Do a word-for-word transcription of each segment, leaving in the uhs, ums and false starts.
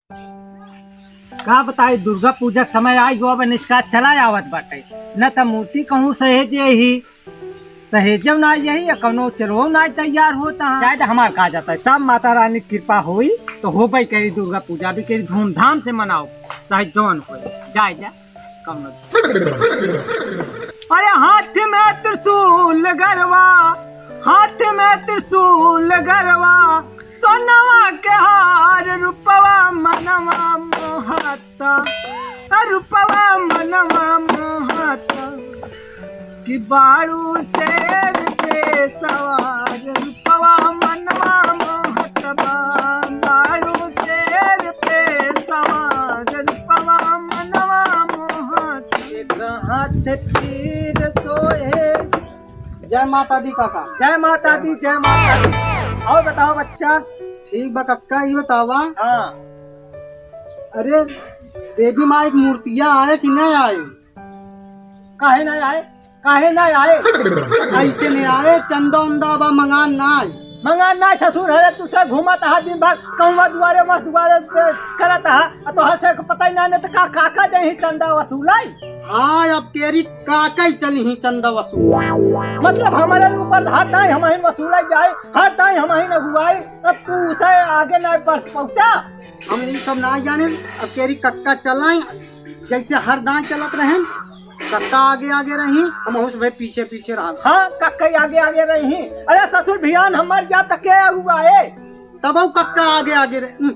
का बताई, दुर्गा पूजा के समय आई गो, अब निष्का चला आवत बाटे, न त मूर्ति कहूँ सहेजे ही, सहेजव ना यही, या कौनो चलो ना तैयार होता है। जाए तो हमार का जाता है, सब माता रानी की कृपा होई तो होबे करी, दुर्गा पूजा भी करी, धूमधाम से मनाओ, चाहे जौन होई, जाए जा कौनो। अरे हाथ में त्रिशूल गरवा, हाथ में त्रिशूल गरवा, सोनवा के हार रूपवा मनवा मोहता, रूपवा मनवा मोहता, कि बाड़ू शेर पे सवार रूपवा मनवा मोहत बा, बाड़ू शेर पे सवार रूपवा मनवा मोहत। एक हाथ तीर सोहे। जय माता दी काका। जय माता दी, जय माता दी। और बताओ बच्चा। ठीक बा कक्का, ई बतावा। हाँ। अरे देवी माई की मूर्तिया आए कि नहीं आए? काहे नहीं आए? काहे नहीं आए? ऐसे नहीं आए, चंदा उंदा बा मंगान ना आए। मंगान ना आए ससुर, अरे तू से घूमत हा दिन भर, कहूँ दुआरे मस दुआरे पे करत हा, आ तोहर से पता ही ना, नहीं तो का काका दे ही चंदा वसूलाई। हाँ, अब केरी काका ही चली ही चंदा वसूल। मतलब हमारे ऊपर हर दाई हम ही वसूलाई जाए, हर दाई हम ही नगुआई, अब तू उसे आगे ना बढ़ पहुँचा। हम ई सब ना जाने, अब केरी कक्का चलाए, जैसे हर दाई चलत रहे, कक्का आगे आगे रही, हम उस भाई पीछे पीछे रहा। हाँ, कक्का ही आगे आगे रही। अरे ससुर भियान हम मर जा त के अगुआ है? तब वो कक्का आगे आगे रहे, हम्म,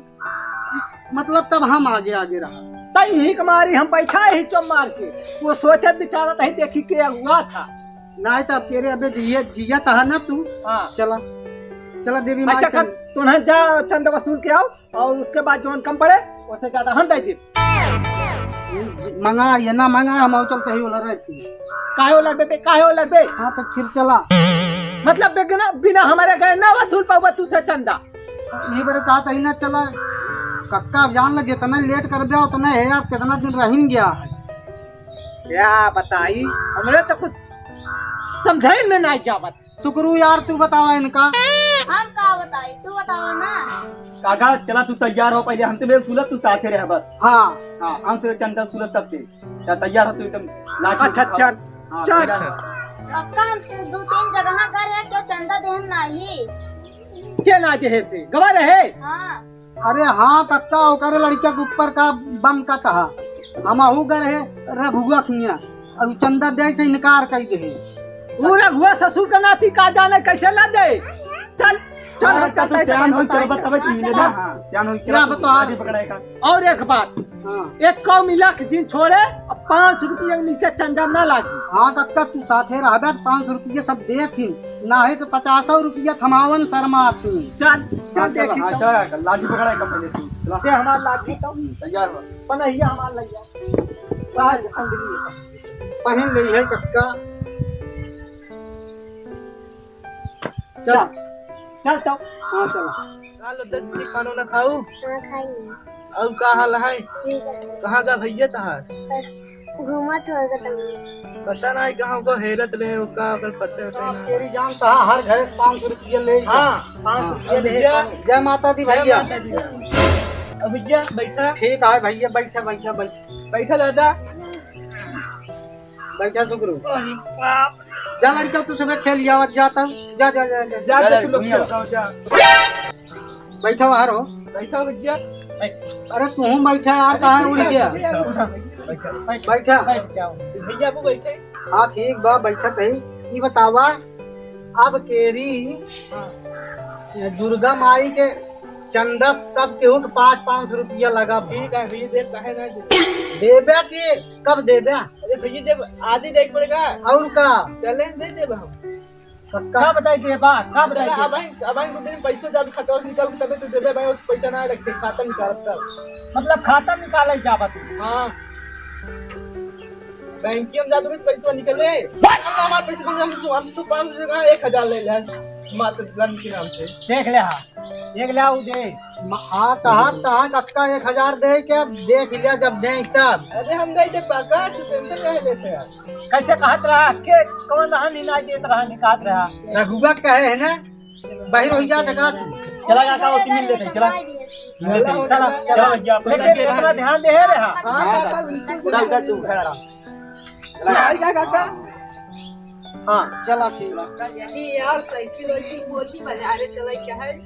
मतलब तब हम आगे आगे रहा। तई ही कमारी हम बैठा ही चुप मार के, वो सोचत विचारत ही देखी के अगुआ था। नहीं तो अब तेरे अबे जिया, जिया तहा ना तू। हाँ। चला, चला देवी माई अच्छा चल। कर, तू ना जा चंदा वसूल के आओ। और उसके बाद जौन कम पड़े, उससे ज्यादा हम दे देब। मंगा, ये ना मंगा, हम और चल कहीं ओलर रहे थे। काहे ओलर बे, काहे ओलर बे? हाँ, तो फिर चला। मतलब बिना, बिना हमारे गए ना वसूल पावा तू से चंदा। ये बार कहा था ही ना चला। कक्का, अब जान लग, जितना लेट कर दिया, उतना है, आप कितना दिन रहिन गया। क्या बताई, हमरे तो कुछ समझे में नहीं जावत। सुकरू यार, तू बतावा इनका। हम का बताई, तू बतावा ना। काका, चला तू तैयार हो, पहले हमसे मेल सुलभ, तू साथे रह बस। हाँ। हाँ, हमसे चंदा सुलभ सबसे। चल तैयार हो तू एकदम लाठी अच्छा, उठाओ। चल, हाँ, चल। तैयार हो। कक्का, हम तो दो तीन जगह गए रहे, क्यों चंदा देहन नाही? के ना देहे से? गवा रहे? हाँ। अरे हाँ कक्का, ओकरे लड़का के ऊपर का बम का तहा। हमहू गए रहे रघुआ खिया, और चंदा दे से इनकार कर दे। ऊ रघुआ ससुर का नाती का जाने कैसे ना दे। चल, चल, हाँ, हम चल, चलते हैं, सियान होई, चल, बताए। बताए, तुम मिले ना। हाँ, हाँ। सियान होई, चल, क्या तुम बताओ? लाठी पकड़ाए का। और एक बात, हाँ। एक कौ मिला के जिन छोड़े, अब पाँच रुपये के नीचे चंदा ना लागी। हाँ कक्का, तू साथे रहबे तो पाँच रुपये सब दे थी, ना है तो पचासौ रुपये थमावन शर्मा थी। चल, चल हाँ, चल, देखी हाँ, तो। चल, लाठी पकड़ाए का पहले तू। चला। दे हमार लाठी तो। हम्म, तैयार हो। पनहिया हमार लइया। बाहर के संग लिए। पहन ले है कक्का। चल। चल तो। हाँ, चला। का लो दर्जी, खानो ना खाऊ? हाँ, खाई। और का हाल है? ठीक है। कहाँ का भैया तहार? घूमत होगा तुम। पता नहीं कहाँ को हेरत रहे हो, का ओकर पते होते आप ना। तेरी जान तहा हर घर से पाँच सौ रुपया ले जा। हाँ, पाँच सौ हाँ, रुपया अब ले भैया, जा। जय माता दी जय भैया। माता दी। अब भैया बैठा। ठीक है भैया, बैठा, बैठा, बैठा। बैठा दादा। बैठा सुकरू। अरे बाप रे। जा लड़का, तू सबे खेल आवत जाता। जा, जा, जा, जा। जा, जा, जा, तू लोग खेल आओ, जा। बैठा बाहर हो। बैठा भैया। अरे तू बैठा यार, कहाँ उड़ गया? बैठा। बैठा। बैठ जाओ। भैया को बैठे। हाँ ठीक बा, बैठा तही। ई बतावा, अब केरी हाँ। दुर्गा माई के चंदा सब केहू के पाँच पाँच सौ रुपया लगा बा। ठीक है भैया, देब काहे ना देब? देबे कि कब देबे? अरे भैया, जब आदि देख पड़ेगा। और का? चैलेंज दे देब हम। पक्का? का बताई देबा? का बताई चला, देबा? अब आई, अब आई दो दिन पैसों जब खाता से निकाल के तबे तो देबे भाई, पैसा ना रखते, खाता निकाल तब। मतलब खाता निकाले जाबा तू? हाँ। बैंक में जाते तो पैसा निकले। What? हमारे पैसे कम, हम तो, हम तो पाँच सौ का एक हजार ले ले। मात्र धन के नाम से। देख ले हाँ। एक लाख दे। म-, हाँ, कहा, कहा, कक्का एक हजार दे के अब देख लिया, जब दे तब। अरे, हम दे दे पाका, तू टेंशन काहे लेते यार? कैसे कहत रहा? के कौन रहा, नहीं, नहीं देत रहा, नहीं कहत रहा। रघुआ कहे है ना, बाहर हो जात है का तू? चला काका, उसी मिल लेते, चला। चला, चला भैया, लेकिन इतना ध्यान दे रहा। हाँ, काका, बिल्कुल। उधर, उधर तू खड़ा रहा। चला। भाई का काका? हाँ, चला ठीक है। यही यार, साइकिल वाइकिल बोली बाजारे चला क्या है?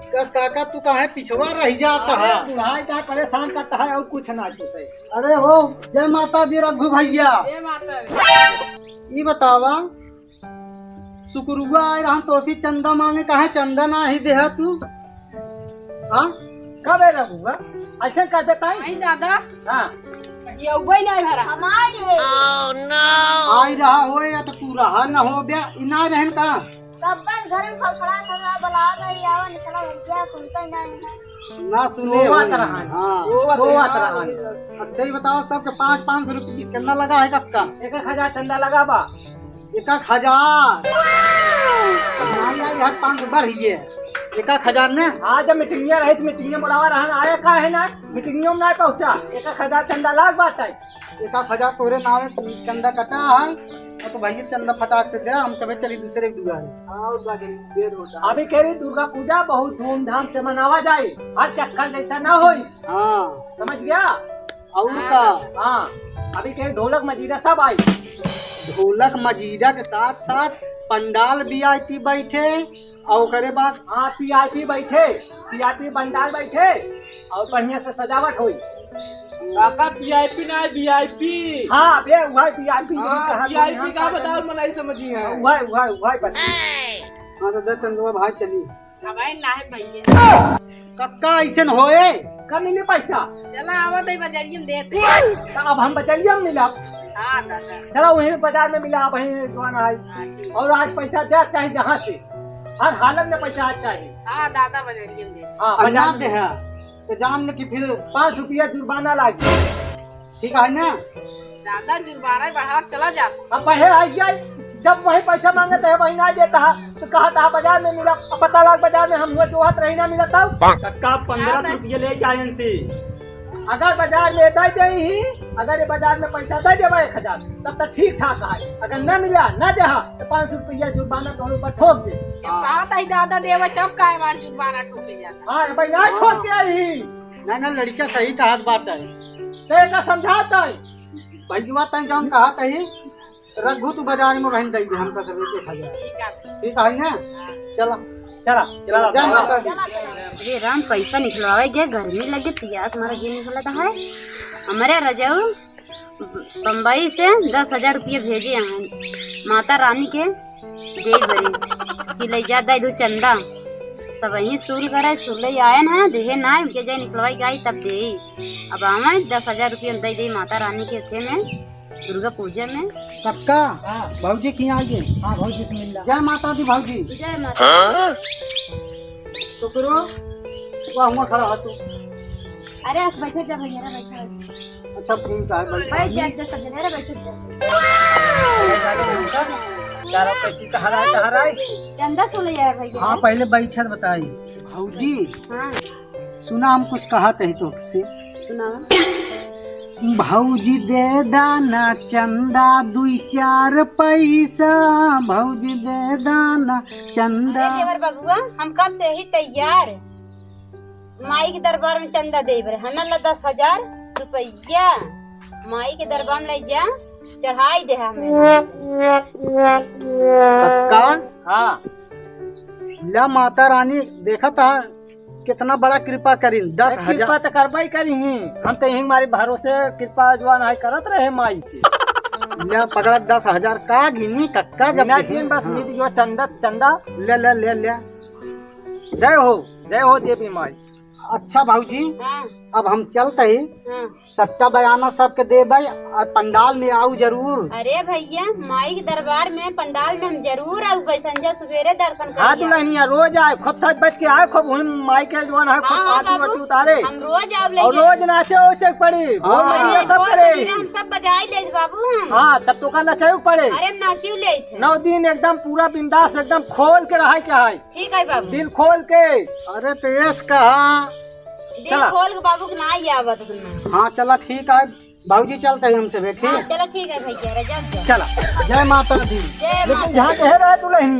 कस काका, तू काहे पिछवा रह जाता है? अरे बुढ़ाई का परेशान करता है और कुछ ना तू से। अरे हो, जय माता दी रघु भैया। जय माता दी। ई बतावा, सुकुरुआ आए रहन तोसी चंदा मांगे, काहे चंदा नाही देहा तू? हाँ? कब है रघुआ? ऐसे कर देता है? नहीं दादा। हाँ। ये उबई नहीं भरा। हमारे। आई रहा हो या तो तू रहा न हो बे, ई ना रहन का? सब बस घर में खड़खड़ा खड़ा बला रहे, आवा निकला भैया, सुनते ही नहीं है। ना सुने रोवत हो। रहन। हाँ। रोवत रोवत रहन। रहन। अच्छा, ये बताओ, सबके पाँच, पाँच सौ रुपये चंदा लगा है कक्का? एक एक हजार चंदा लगा बा। एक एक हजार? हाँ यार, यार, पाँच सौ बढ़ गए। एक एक हजार ने? हाँ, जब मीटिंग रहे तो मीटिंग में बुलावा रहन, आया का है ना? मीटिंग में ना पहुँचा। एक एक हजार चंदा लाग बात है। एक आध हजार तोरे नावे चंदा कटा है, और तो भैया चंदा फटाक से दे, हम सबे चली दूसरे के दुआरे। और का करी, देर होता है। अभी कह रही दुर्गा पूजा बहुत धूमधाम से मनावा जाए, हर चक्कर जैसा ना होई। हाँ। समझ गया? और का? हाँ, अभी कह रही ढोलक मजीरा सब आई। ढोलक मजीरा के साथ साथ पंडाल वीआईपी बैठे, और ओकरे बाद हाँ, पीआईपी बैठे, पीआईपी पंडाल बैठे और बढ़िया से सजावट होई। काका, पीआईपी ना, वीआईपी। हाँ, बे, वही पीआईपी हाँ, कहा वीआईपी का बताओ, मनाई समझी है। वही, वही, वही बता। हाँ, तो दे चंदुआ भाई चली। हवाई ना है भैया। कक्का ऐसन होए? कब मिली पैसा? चला, आवत है बजरिया में देत। तो अब हम बजरिया में मिला। हाँ, दादा। चला, वहीं बाजार में मिला, वहीं दुकान है। हाँ, ठीक। और आज पैसा दे, चाहे जहाँ से, हर हालत में पैसा आज चाहिए। हाँ, दादा, बजरिया में देत। हाँ, अन्ना बाजार में। देहा, तो जान ले कि फिर पाँच रुपया जुर्माना लागी। ठीक है ना? दादा, जुर्माना बढ़ा चला जाता। अब बढ़े आ गया, जब वही पैसा मांगत है, वही ना देता है, तो कहा था बाजार में मिला, अब पता लाग बाजार में हम हुआ जो हाथ रही ना मिला था। कक्का, पन्द्रह सौ रुपये ले जाए इनसे। अगर बाजार में दे दे ही, अगर ये बाजार में पैसा दे देबा एक हजार, तब तो ठीक ठाक है। अगर ना मिला, ना दे, तो पाँच सौ रुपया जुर्माना तोहरे ऊपर ठोक दे। जब कहा था ही दादा देवे, तब काहे बार जुर्माना ठोके जाता? हाँ, भाई, ना ठोक के ही। ना, ना, लड़का सही कहत बात है। तो एका समझात है। भैया तैं जौन कहत है, रघु तू बाजार में बहन दई दे हमका सब एक एक हजार। ठीक है। ठीक है ना? हाँ। चला। चला, चला, जय चला। माता दी। अरे राम, पैसा निकलवावे गया, गर्मी लगे, पियास मारा जी निकलता है। हमारे रजाऊ बम्बई से दस हजार रुपया भेजे हैं माता रानी के दे बरी कि ले जा दे दो चंदा। सब यहीं सुल करे, सुले आए ना, देहे ना, उनके जाए निकलवाई के आई तब दे। अब आवे दस हजार रुपया दे दे माता रानी के थे में दुर्गा पूजा में। कक्का, हाँ। भौजी की आई है। हाँ, भौजी से मिल ला। जय माता दी भौजी। जय माता। हाँ? तो फिर वो, वो हुआ खड़ा हो तू। अरे, आप बैठे जा भैया, रे बैठे। अच्छा, ठीक है, बैठ। बैठ जा, सब जने, अरे, बैठ जा। चारों पे की कहाँ रहा है, कहाँ रहा है? चंदा सुन ले यार भैया। हाँ, पहले बैठत बताई। भौजी। हाँ। सुना, हम कुछ कहत है तोसे। सुनावा। भौजी दे दाना चंदा दुई चार पैसा, भौजी दे दाना चंदा। अरे देवर बबुआ, हम कब से ही तैयार। माई के दरबार में चंदा देब रहे, हना ला दस हजार रुपया। माई के दरबार में ले जा, चढ़ाई दे हमें। कक्का? हाँ। ला माता रानी देखा था, कितना बड़ा कृपा करीन, दस हजार। कृपा तो करबा ही करी ही, हम तो यही हमारे भरोसे कृपा जवान है करत रहे माई से। ला पकड़ा दस हजार का गिनी कक्का जब गिना गिन बस हाँ। गिन यो चंदा, चंदा। ले, ले, ले, ले। जय हो, जय हो देवी माई। अच्छा भौजी, हाँ। अब हम चलते ही हाँ। सट्टा बयाना सबके देबै और पंडाल में आऊ जरूर। अरे भैया, माई के दरबार में, पंडाल में हम जरूर आऊ भाई, संझा सुबेरे दर्शन हाँ, करिया। दुल्हनिया रोज आए, खूब सज बज के आए, खूब वही माई के जवान है, खूब हाँ, हाँ, आरती बाबू, वारती उतारे। हम रोज आऊ और लेके। रोज नाचे उचे पड़ी, ढोल हाँ। मंजीरा अरे, सब ढोल करे। मंजीरा हम सब बजाई ले बाबू हम। हाँ, तब तो का नचाई पड़े। अरे, हम नाचियो ले थे। नौ दिन एकदम पूरा बिंदास, एकदम खोल के रहा के है। ठीक है बाबू। दिल खोल के। अरे, तो यस कहा। दिल चला। खोल के बाबू के ना ही आवत हमें। हाँ, चला, ठीक है। बाबूजी चलत हैं हमसे, बैठी। हाँ, चलो ठीक है भैया, रजब जा। चला, जय माता दी। जय लेकिन माता जहाँ कहे रहे दुल्हन।